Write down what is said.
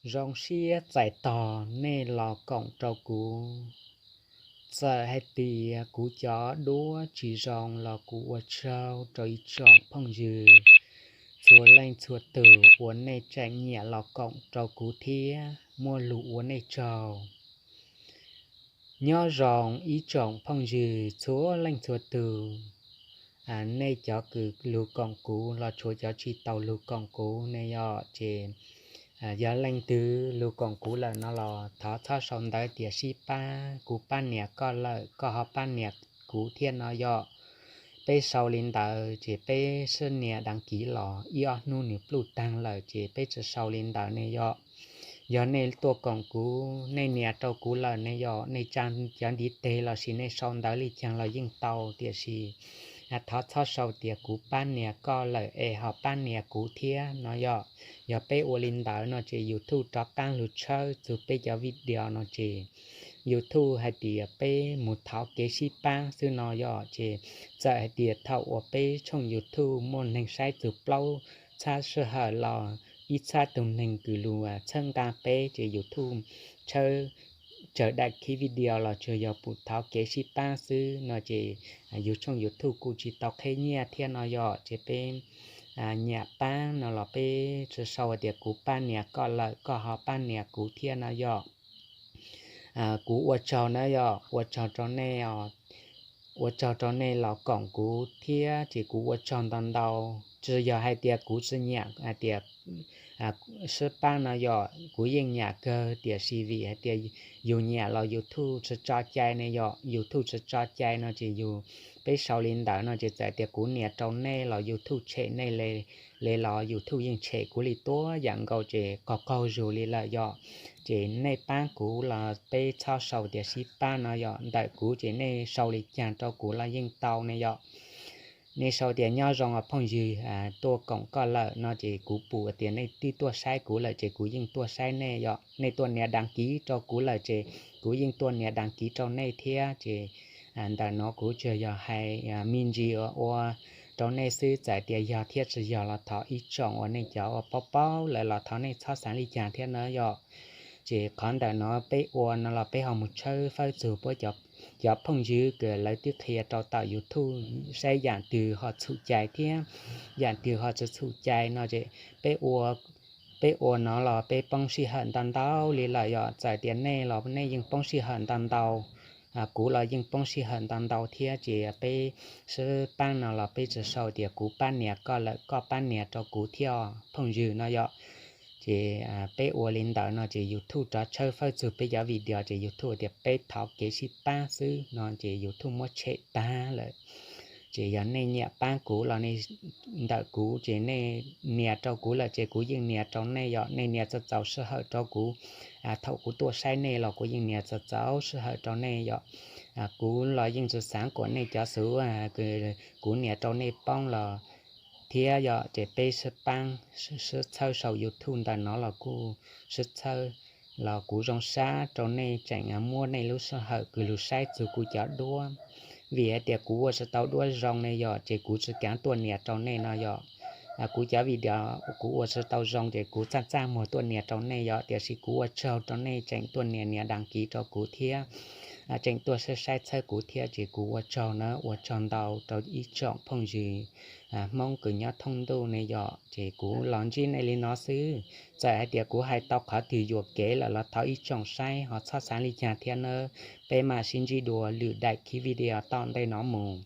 Zoo siab txais tos nej los koom rau kuv. Txawm hais tias kuv cov duab tsis zoo los kuv ua tsaug rau ib tsoom phooj ywg txhua leej txhua tus uas nej tseem nyiam los koom rau kuv thiab muaj lus ua nej tsaug. Nyob zoo ib tsoom phooj ywg txhua leej txhua tus, nej cov kws lug koom kuv los tshuav cov tsis tau lug koom kuv ne yog ces yog leej twg lug koom kuv lawm no los thov txhob sau ntawv tias sib pab, kuv pab nias koj lawm koj ho pab nias kuv thiab no yog. Peb sau li ntawd ces peb sib nias đăng ký los ib ob hnub nws pluj taag lawm ces peb tsi sau li ntawd ne yog. Yog nej tuaj koom kuv, nej nias rau kuv lawm ne yog, nej tsa cov ntiv teg lossis nej sau ntawv li caag los yeej tau, tiam sis thov txhob sau tias kuv pab nias koj lawm es ho pab nias kuv thiab no yog. Yog peb ua li ntawd no ces YouTube rov qaab lug tshawb txug peb cov video no ces YouTube hais tias peb mus thov kev sib pab xwb no yog. Ces txawm hais tias thaum uas peb tshooj YouTube muaj neeg saib txug plaub txhab sij hawm los ib txhab tug neeg kws lug txhawb nqaa peb ces YouTube tshawb tsaws đăng ký video los tsuas yog pum thov kev sib pab xwb no ces yug tshooj YouTube kuj tsis tau qheb nyiaj thiab no yog. Ces peb nyiam pab no los peb tsi sau tias kuv pab nias koj lawm koj ho pab nias kuv thiab no yog. Kuv ua tsaug na yog, ua tsaug rau nej, ua tsaug rau nej los koom kuv thiab ces kuv ua tsaug ntau ntau. Tsi yog hais tias kuv tsi nyiam hais tias sib pab no yog, kuv yeej nyiam kawg tiam sis vim hais tias yug nyiam los YouTube tsi tso cai ne yog, YouTube tsi tso cai no ces yug, peb sau li ntawd no ces txawm tias kuv nias rau nej los YouTube tshem nej le los YouTube yeej tshem kuv li tuab yam nkaus ces qaug qaug zug li lawm yog. Ces nej pab kuv los peb txhob sau tias sib pab no yog, ntawm kuv ces nej sau li caag rau kuv los yeej tau ne yog. Nej sau tias nyob zoo os phooj ywg, tuaj koom koj lawm no ces kuv pum tias nej twb tuaj saib kuv lawm ces kuv yeej tuaj saib nej yog. Nej tuaj nias đăng ký rau kuv lawm ces kuv yeej tuaj nias đăng ký rau nej thiab ces ntawm no kuv tsuas yog hais me ntsis ua rau nej xwb, txawm tias yog thiab tsi yog los thov ib tsoom uas nej cov uas paub paub lawm los thov nej txhob xaav li caag thiab na yog. Ces qhov ntawm no peb ua no los peb ho mus tshawb fawb txug puab cov phooj ywg kws lawv twb qhia rau tom YouTube saib yaam twg ho txhum cai thiab yaam twg ho tsi txhum cai no es peb ua no los peb poob sij hawm ntau ntau li lawm yog. Txawm tias nej los nej yeej poob sij hawm ntau ntau, kuv los yeej poob sij hawm ntau ntau thiab ces peb sib pab no los peb tsi sau tias kuv pab nias koj lawm koj pab nias rau kuv thiab phooj ywg no yog. Ces peb ua li ntawd no ces YouTube rov tshawb fawb txug peb cov video ces YouTube tias peb thov kev sib pab xwb no ces YouTube muab tshem tag lawm. Ces yog nej nyiam pab kuv los ntawm kuv ces nej nias rau kuv lawm ces kuv yeej nias rau nej yog. Nej nias txaus txaus sij hawm rau kuv, thaum kuv tuaj saib nej los kuv yeej nias txaus txaus sij hawm rau nej yog. Kuv los yeej tsi xaav kuas nej cov xuv kuv nias rau nej poob los thiab yog ces peb sib pab, sib txhawb sau YouTube ntawm no los kuj sib txhawb los kuv zoo sab rau nej tseem muab nej lub sij hawm kws lug saib txug kuv cov duab. Vim hais tias kuv ua tsi tau duab zoo ne yog ces kuv tsi kaav tuaj nias rau nej no yog. Kuv cov video kuv ua tsi tau zoo ces kuv txaj txaj muag tuaj nias rau nej yog, tiam sis kuv ua tsaug rau nej tseem tuaj nias nias đăng ký rau kuv thiab tseem tuaj saib saib txhawb kuv thiab ces kuv ua tsaug na, ua tsaug ntau rau ib tsoom phooj ywg Hmoob kws nyob thoob ntuj ne yog. Ces kuv los ntsib nej li no xwb, txawm hais tias kuv hais tau qhov twg yuam kev lawm los thov ib tsoom saib ho txhob xaav li caag thiab nawb. Peb mam sib ntsib dua lwm daim video tom ntej no mus.